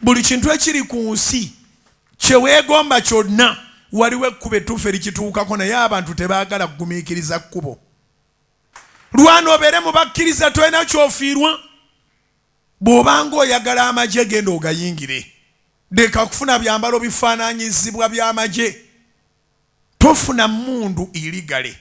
Buli kintu ekiri ku nsi kye weegomba kyonna waliwo ekkubo ettuufu erikituukako, naye abantu tebaagala kugumiikiriza kkubo. Lwana obeere mu bakkiriza, tolina ky'ofiirwa. Bw'obanga oyagala amagye genda ogayingire. Leka kufuna byambalo bifaananyizibwa by'amagye. Tofuna mmundu illegally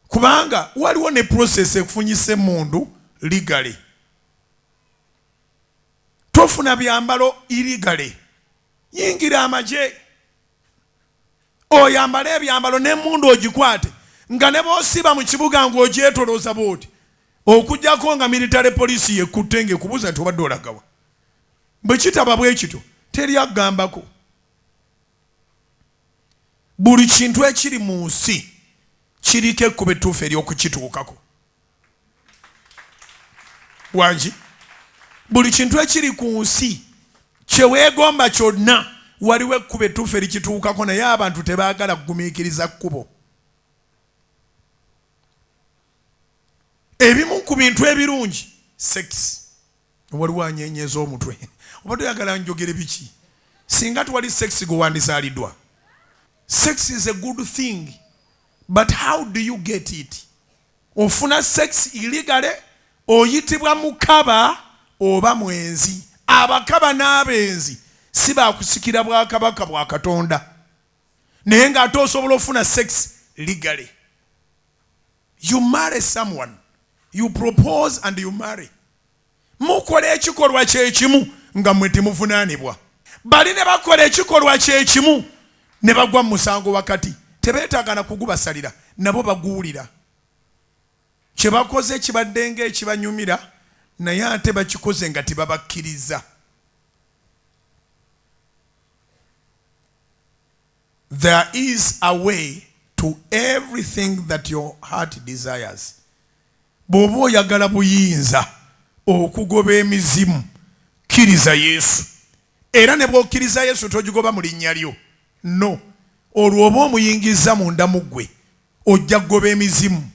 kubanga waliwo ne process ekufunyisa emmundu legally. Tofuna byambalo illegally. Yingira amagye oyambale ebyambalo n'emmundu ogikwate nga ne bw'osiiba mu kibuga ng'ogyetolooza bw'oti okuggyako nga military police yekutte ng'ekubuuza nti obadde olagawa. Bwe kitaba bwe kityo teri akugambako. Buli kintu ekiri mu nsi kiriko ekkubo ettuufu ery'okukituukako. Wangi, buli kintu ekiri ku nsi kye weegomba kyonna waliwo ekkubo ettuufu erikituukako, naye abantu tebaagala kugumiikiriza kkubo. Ebimu ku bintu ebirungi sex. Waliwo anyenyeza omutwe, obadde oyagala njogere biki? Singa twali sex gwe wandizaaliddwa. Sex is a good thing, but how do you get it? Ofuna sex illegally, oyitibwa mukaba oba mwenzi. Abakaba n'abenzi si bakusikira bwakabaka bwa Katonda, naye ng'ate osobola ofuna sex legally. You marry someone, you propose and you marry. Mukola ekikolwa kyekimu nga mmwe temuvunaanibwa. Bali ne bakola ekikolwa kyekimu ne bagwa mu musango wakati, tebeetaaga na kugubasalira, nabo baguwulira. Kye bakoze kibadde ng'ekibanyumira, naye ate bakikoze nga tebabakkiriza. There is a way to everything that your heart desires. Bw'oba oyagala buyinza okugoba emizimu, kkiriza Yesu. Era ne bw'okkiriza Yesu togigoba mu linnya lyo. No. Olwo oba omuyingizza munda mu ggwe, ojja kugoba emizimu.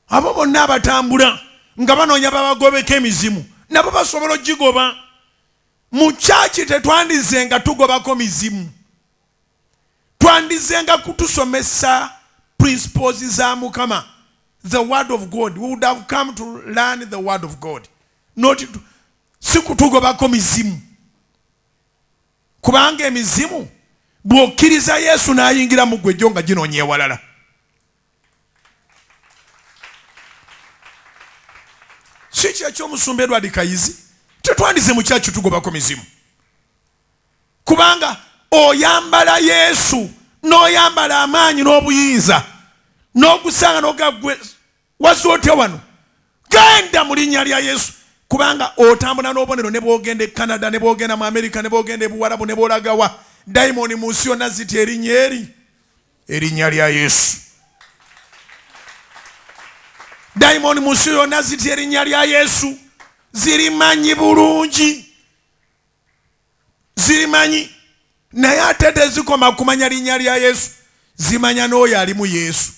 Abo bonna abatambula nga banoonya babagobeko emizimu, nabo basobola okugigoba. Mu kyaki tetwandizenga tugobako mizimu, twandizenga kutusomesa principles za Mukama, the word of God. We would have come to learn the word of God, not to, si kutugobako mizimu, kubanga emizimu bw'okkiriza Yesu n'ayingira mu ggwe gyo nga ginoonya ewalala. Si kyekyomusumba Edward Kayizi, tetwandize mu kyaki tugobako mizimu, kubanga oyambala Yesu n'oyambala amaanyi n'obuyinza n'ogusanga n'ogagwe wazze otya wano, genda mu linnya lya Yesu, kubanga otambula n'obubonero. Ne bwogenda e Canada, ne bwogenda mu America, ne bwogenda e Buwarabu, ne bwolagawa, dayimooni mu nsi yonna zitya erinnya eri, erinnya lya Yesu. Dayimooni mu nsi yonna zitya erinnya lya Yesu, zirimanyi bulungi, zirimanyi, naye ate tezikoma kumanya linnya lya Yesu, zimanya n'oyo alimu Yesu.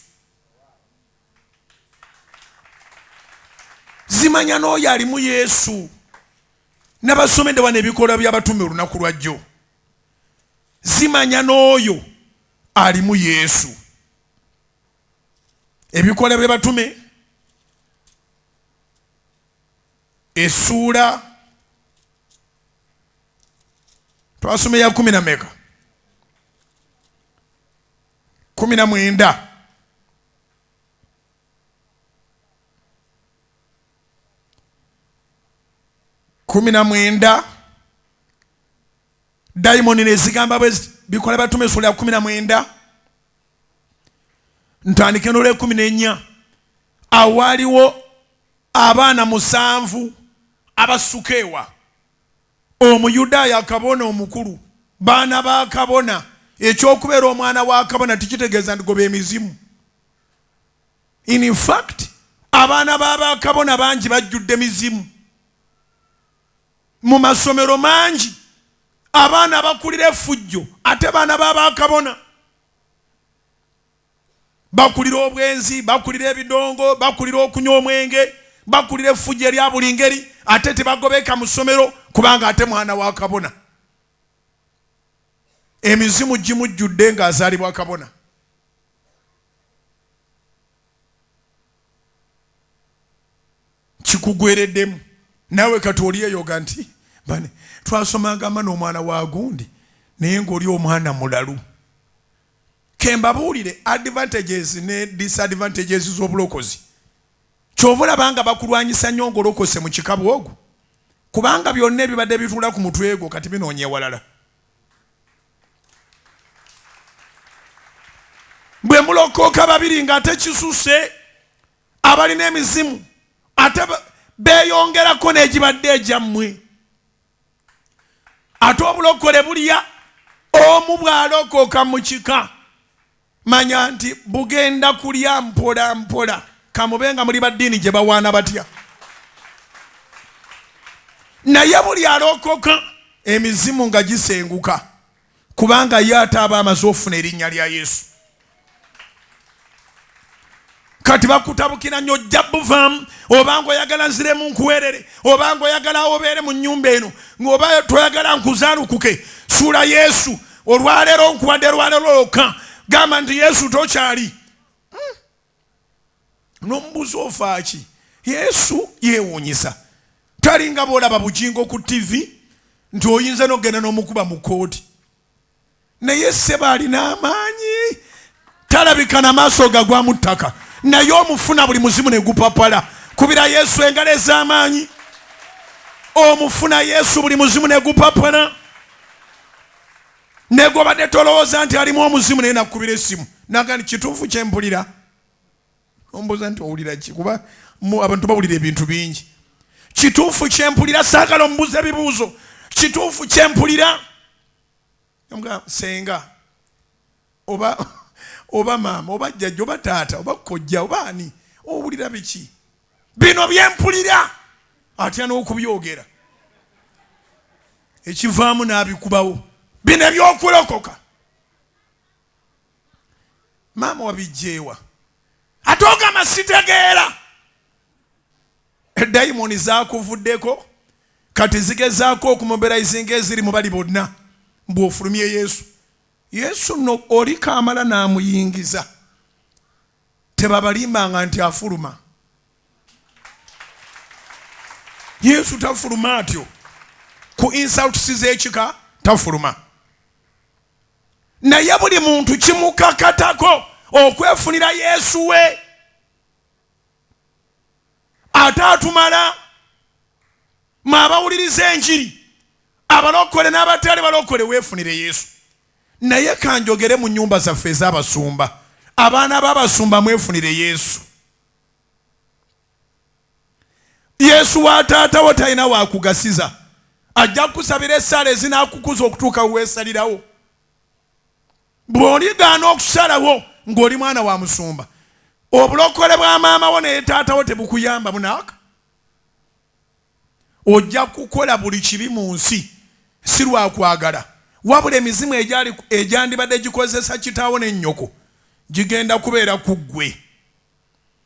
Zimanya n'oyo alimu Yesu. Nabasomedde wano ebikolwa by'abatume olunaku lwajjo. Zimanya n'oyo alimu Yesu. Ebikolwa by'abatume essuula twasoma eya kumi na meka? 19. 19, dayimoni nezigamba bwe bikola batume essuula ya 19, ntandike n'olwekumi n'ennya. Awo waaliwo abaana 7 abassuka ewa Omuyudaaya kabona omukulu, baana ba kabona. Ekyokubeera omwana wa kabona tekitegeeza nti goba emizimu. In fact, abaana ba bakabona bangi bajjudde mizimu. Mu masomero mangi abaana bakulira effujjo, ate baana ba bakabona bakulira obwenzi, bakulira ebidongo, bakulira okunywa omwenge, bakulira effujjo erya buli ngeri. Ate tebagobeka mu ssomero kubanga ate mwana wa kabona. Emizimu gimujjudde ng'azaalibwa kabona. Kikugwereddemu naawe kati oli eyoga nti bane twasomanga ama n'omwana wa gundi, naye ng'oli omwana mulalu. Kembabuulire advantages ne disadvantages z'obulokozi. Kyova olaba nga bakulwanyisa nnyo ng'olokose mu kika bwogu, kubanga byonna ebibadde bituula ku mutwe gwo kati binoonya ewalala. Bwe mulokoka babiri ng'ate kisuse, abalina emizimu ate beeyongerako n'egibadde egyammwe. Ate obulokole bulya omu bw'alokoka mu kika, manya nti bugenda kulya mpola mpola, kamube nga muli baddiini gye bawaana batya, naye buli alokoka emizimu nga gisenguka, kubanga ye ate aba amaze ofuna erinnya lya Yesu. Kati bakutabukira nnyo, ojja buvaamu, obanga oyagala nziremu nkuweerere, obanga oyagala obeere mu nnyumba eno, oba toyagala nkuzaalukuke, suula Yesu olwaleero, nkuwadde lwaleero lwokka, gamba nti Yesu tokyali. N'omubuuza ofaaki? Yesu yeewuunyisa, talinga bw'olaba Bugingo ku TV nti oyinza n'okugenda n'omukuba mu kkooti, naye ssebo alina amaanyi, talabika na maaso gagwamu ttaka, naye omufuna buli muzimu ne gupapala. Kubira Yesu engalo ez'amaanyi. Omufuna Yesu buli muzimu ne gupapala, negwobadde tolowooza nti alimu omuzimu, naye nakubira essimu naga nti kituufu kyempulira. Ombuuza nti owulira ki? Kuba abantu bawulira ebintu bingi. Kituufu kyempulira, saagala omubuuza ebibuuzo. Kituufu kyempulira, senga oba maama oba jjajja oba taata oba kojja oba ani, owulira biki? Bino byempulira. Atya n'okubyogera, ekivaamu n'abikubawo. Bino ebyokulokoka maama wabijjeewa? Ate ogamba sitegeera. Dayimoni zakuvuddeko, kati zigezaako okumobilizinga eziri mu bali bonna mbw'ofulumye Yesu. Yesu nno oli kamala n'amuyingiza, tebabalimbanga nti afuluma. Yesu tafuluma atyo ku insults z'ekika, tafuluma. Naye buli muntu kimukakatako okwefunira Yesu we, ate atumala. Mwe abawuliriza enjiri, abalokole n'abatali balokole, weefunire Yesu. Naye kanjogere mu nnyumba zaffe ez'abasumba, abaana b'abasumba, mwefunire Yesu. Yesu wa taata wo talina wakugasiza, ajja kukusabira essaala ezinaakukuza okutuuka weesalirawo. Bw'oligaana okusalawo ng'oli mwana wa musumba, obulokole bwa maama wo naye taata wo tebukuyamba bunaaka. Ojja kukola buli kibi mu nsi, si lwakwagala, wabula emizimu egyandibadde gikozesa kitaawo ne nnyoko gigenda kubeera ku ggwe.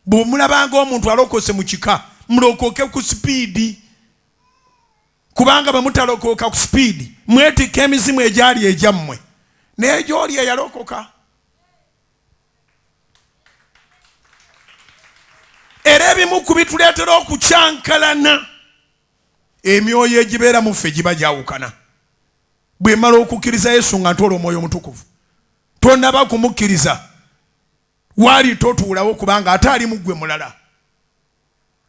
Bw'omulabanga omuntu alokose mu kika, mulokoke ku sipiidi, kubanga bwe mutalokoka ku sipiidi mwetikka emizimu egyali egyammwe n'egyoli eyalokoka. Era ebimu ku bituleetera okukyankalana, emyoyo egibeera mu ffe giba gyawukana. Bwe mmala okukkiriza Yesu nga ntwala Omwoyo Omutukuvu, tonnaba kumukkiriza waali totuulawo, kubanga ate ali mu ggwe mulala.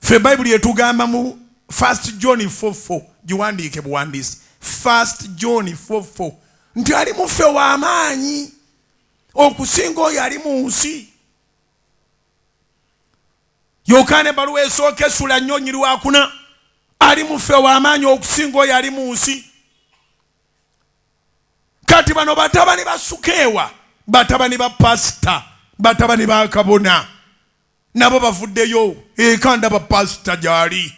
Ffe Bayibuli etugamba mu 1 John 4:4, giwandiike buwandiisi, 1 John 4:4, nti ali mu ffe w'amaanyi okusinga oyo ali mu nsi. Yokaana ebbaluwa esooka essula nnyo nyiri wakuna, ali mu ffe w'amaanyi okusinga oyo ali mu nsi. Kati bano batabani ba Sukeewa, batabani ba pasita, batabani ba kabona, nabo bavuddeyo eka, ndaba pasita gyali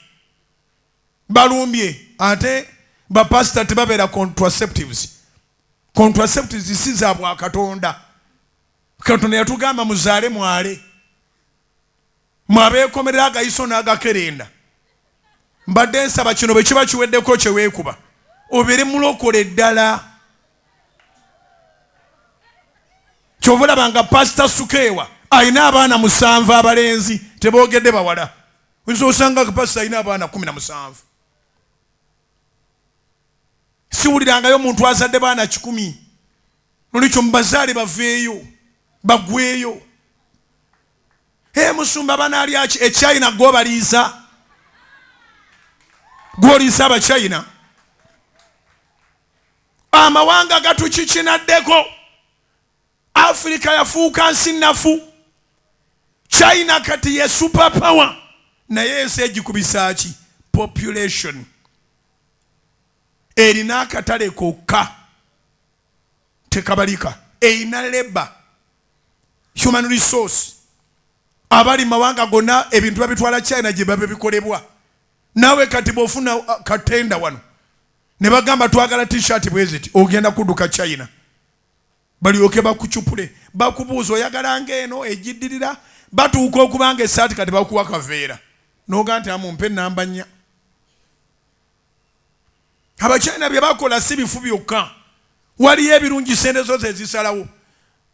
balumbye. Ate bapasita tebabeera contraceptives. Contraceptives si za bwa Katonda. Katonda yatugamba muzaale mwale, mwabeekomerera agayiso n'agakerenda. Mbadde nsaba kino bwe kiba kiweddeko kye weekuba obeere mulokole ddala. Kyova olaba nga Pasita Sukeewa alina abaana 7 abalenzi, teboogedde bawala. Oyinza osanga nga pasita alina abaana 17. Siwulirangayo muntu azadde baana 100. Nolwekyo mubazaale baveeyo bagweyo. Ee musumba banaalyaki? Echina gwobaliisa, gwoliisa Abachina. Amawanga gatukikinaddeko. Afirika yafuuka nsi nnafu. China kati ye super power, naye ensi egikubisaaki population. Erina akatale kokka tekabalika, erina labor, human resource. Abali mawanga gonna ebintu babitwala China gye babe bikolebwa. Naawe kati bw'ofuna katenda wano ne bagamba twagala t-shirt bweziti, ogenda kudduka China balyoke bakucupule, bakubuuza oyagala ng'eno egiddirira. Batuuka okubanga essaati kati bakuwa kaveera n'oga nti amumpe enamba 4. Abachina bye bakola si bifu byokka, waliyo ebirungi, sente zo zezisalawo.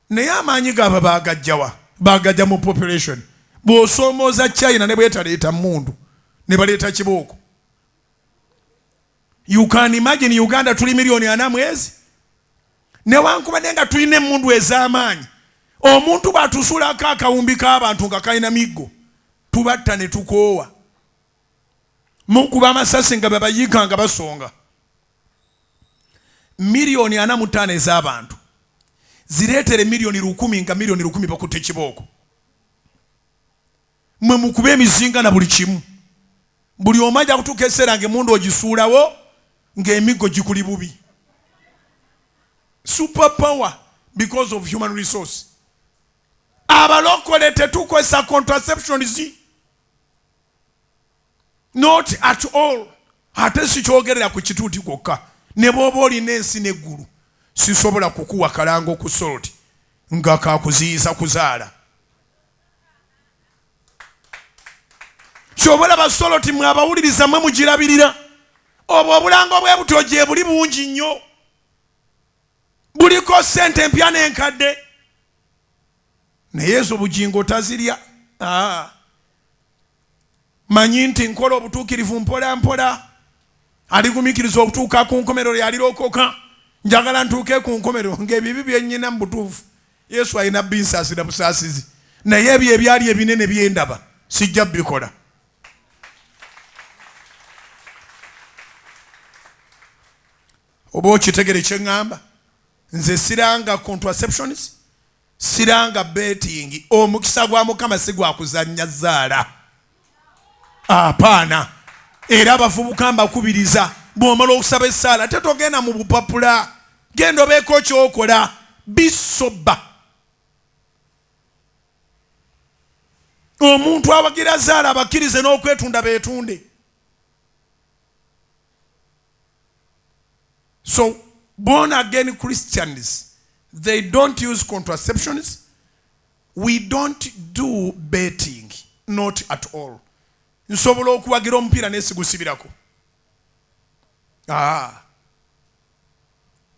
Naye amaanyi gaabwe bagajjawa? Bagajja mu population. Bw'osoomooza China ne bwetaleeta mundu ne baleeta kibooko. You can imagine, Uganda tuli miliyoni 40 mwezi, newankubadde nga tulina emundu ez'amaanyi, omuntu bw'atusuulako akawumbi k'abantu nga kalina miggo, tubatta ne tukoowa. Mukuba amasasi nga babayiika nga basonga. Miliyoni 45 ez'abantu zireetere miliyoni 1,000, nga miliyoni 1,000 bakutte kibooko. Mwe mukube emizinga na buli kimu, buli omu ajja kutuuka ekiseera ng'emundu ogisuulawo, ng'emiggo gikuli bubi. Super power because of human resource. Abalokole tetukozesa contraceptions, not at all. Ate sikyogerera ku kituuti kwokka, ne bw'oba olina ensi n'eggulu, sisobola kukuwa kalango ku salt nga kakuziyiza kuzaala. Kyoba olaba salt mwe abawuliriza mwe mugirabirira. Obwo obulango bwe butyo gye buli bungi nnyo, buliko sente empya n'enkadde, naye ezo Bugingo tazirya. Ah. Manyi nti nkola obutuukirivu mpola mpola, aligumikiriza okutuuka ku nkomerero yalirokoka. Njagala ntuuke ku nkomerero ng'ebibi byennyina mu butuufu Yesu alina binsaasira busaasizi, naye ebyo ebyali ebinene byendaba sijja bikola. Oba okitegere kyeŋŋamba, nze siranga contraceptions, siranga betting. Omukisa gwa Mukama si gwa kuzannya zaala, apaana. Era abavubuka mbakubiriza, bw'omala okusaba essaala tetogenda mu bupapula, genda obeeko kyokola bisoba. Omuntu awagira zaala abakkirize n'okwetunda beetunde. So born again Christians, they don't use contraceptions. We don't do betting, not at all. Nsobola okuwagira omupiira nesigusibirako. Ah.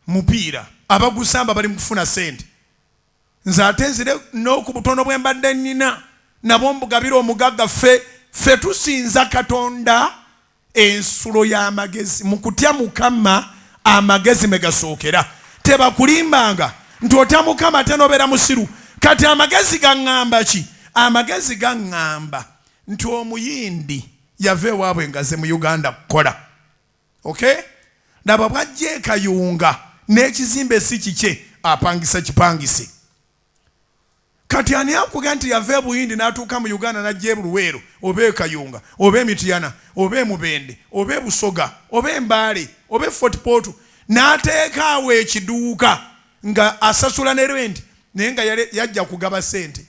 Mupiira abagusamba bali mu kufuna sente, nze ate nzire n'oku butono bwe mbadde nnina nabwo mbugabira omugagga. Ffe ffe tusinza Katonda ensulo y'amagezi. Mu kutya Mukama amagezi me gasookera. Tebakulimbanga nti otya Mukama ate nobeera musiru. Kati amagezi gaŋŋamba ki? Amagezi gaŋŋamba nti Omuyindi yava ewaabwe ngaze mu Uganda kukola. Okay, laba bwajja ekayunga n'ekizimbe si kikye, apangisa kipangise. Kati ani akuga nti yava Ebuyindi n'atuuka mu Uganda, n'ajja Ebuluweero oba Ekayunga oba Emityana oba Emubende oba Ebusoga oba Embaale oba eFort Portal, n'ateeka awo ekiduuka nga asasula ne rent, naye nga yajja kugaba sente?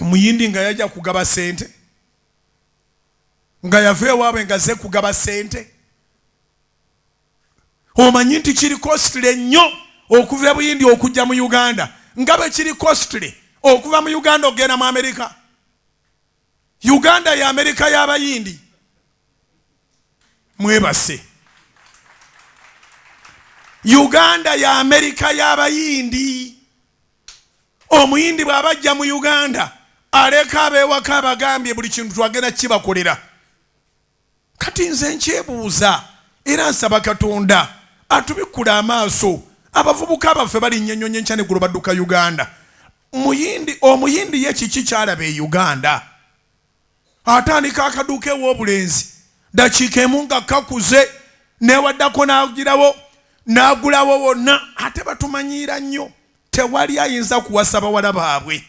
Omuyindi nga yajja kugaba sente, nga yava ewaabwe nga ze kugaba sente. Omanyi nti kiri costly nnyo okuva Ebuyindi okujja mu Uganda nga bwe kiri costly okuva mu Uganda okugenda mu Amerika. Uganda ya Amerika y'Abayindi. Mwebase. Uganda ya Amerika y'Abayindi. Omuyindi bw'aba ajja mu Uganda aleka ab'ewaka abagambye buli kintu twagenda kibakolera. Kati nze nkyebuuza era nsaba Katonda atubikkule amaaso. Abavubuka baffe balinnya ennyonyi enkya n'eggulo badduka Uganda. Muyindi, omuyindi ye kiki kyalaba e Uganda? Atandika akaduuka ew'obulenzi dakiika emu nga kakuze, newaddako n'agirawo n'agulawo wonna. Ate batumanyiira nnyo, tewali ayinza kuwasa bawala baabwe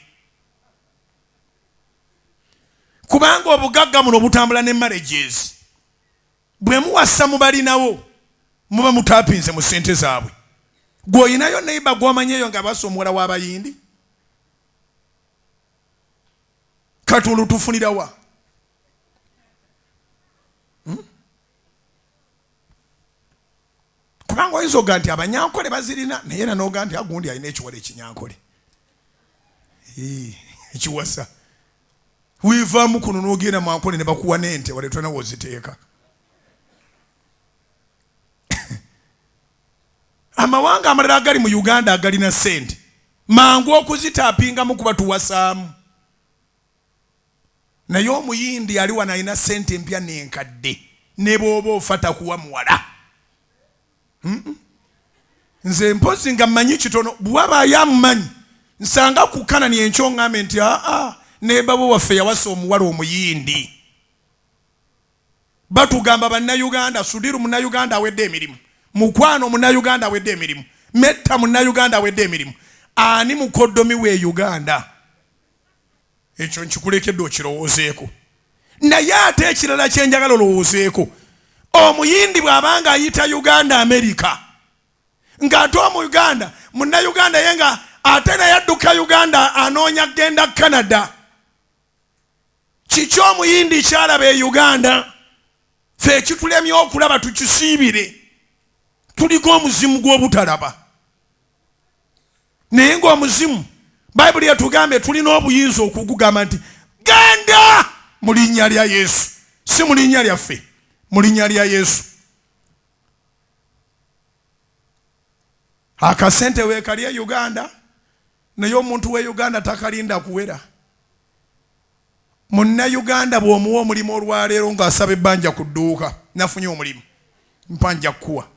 kubanga obugagga buno butambula ne marriages. Bwe muwasa mubalinawo muba mutapinze mu ssente zaabwe. Gw'olinayo neighbor gw'omanyi eyo nga basa omuwala w'Abayindi, kati olwo tufunirawa? Kubanga oyinza oga nti Abanyankole bazirina, naye era noga nti agundi alina ekiwala Ekinyankole ekiwasa. Wivaamu kuno n'ogenda mu Ankole ne bakuwa n'ente wale tolina woziteeka. Amawanga amalala agali mu Uganda agalina ssente mangu okuzitaapingamu kuba tuwasaamu, naye Omuyindi ali wano alina ssente empya n'enkadde, ne bw'oba ofa takuwa muwala. Nze mpozi nga mmanyi kitono, bw'wabaayo amumanyi nsanga ku Kanani enkyo ŋŋambe nti aa, nebabo waffe yawasa omuwala Omuyindi. Batugamba Bannayuganda, Sudiru Munnayuganda awedde emirimu, Mukwano Munnayuganda awedde emirimu, Metta Munnayuganda awedde emirimu. Ani mukoddomi we Uganda? Ekyo nkikulekedde okirowoozeeko. Naye ate ekirala kyenjagala olowoozeeko, Omuyindi bw'abanga ayita Uganda Amerika, ng'ate Omuganda Munnayuganda ye nga ate naye adduka Uganda anoonya kgenda Canada, kiki Omuyindi kyalaba e Uganda fe ekitulemye okulaba? Tukisiibire, tuliko omuzimu gw'obutalaba. Naye ng'omuzimu, Bayibuli yatugambye tulina obuyinza okugugamba nti genda mu linnya lya Yesu, si mu linnya lyaffe, mu linnya lya Yesu. Akasente weekali e Uganda, naye omuntu we Uganda takalinda kuwera. Munnayuganda bw'omuwa omulimu olwaleero ng'asaba ebbanja ku dduuka, nafunye omulimu, mpa nja kukuwa.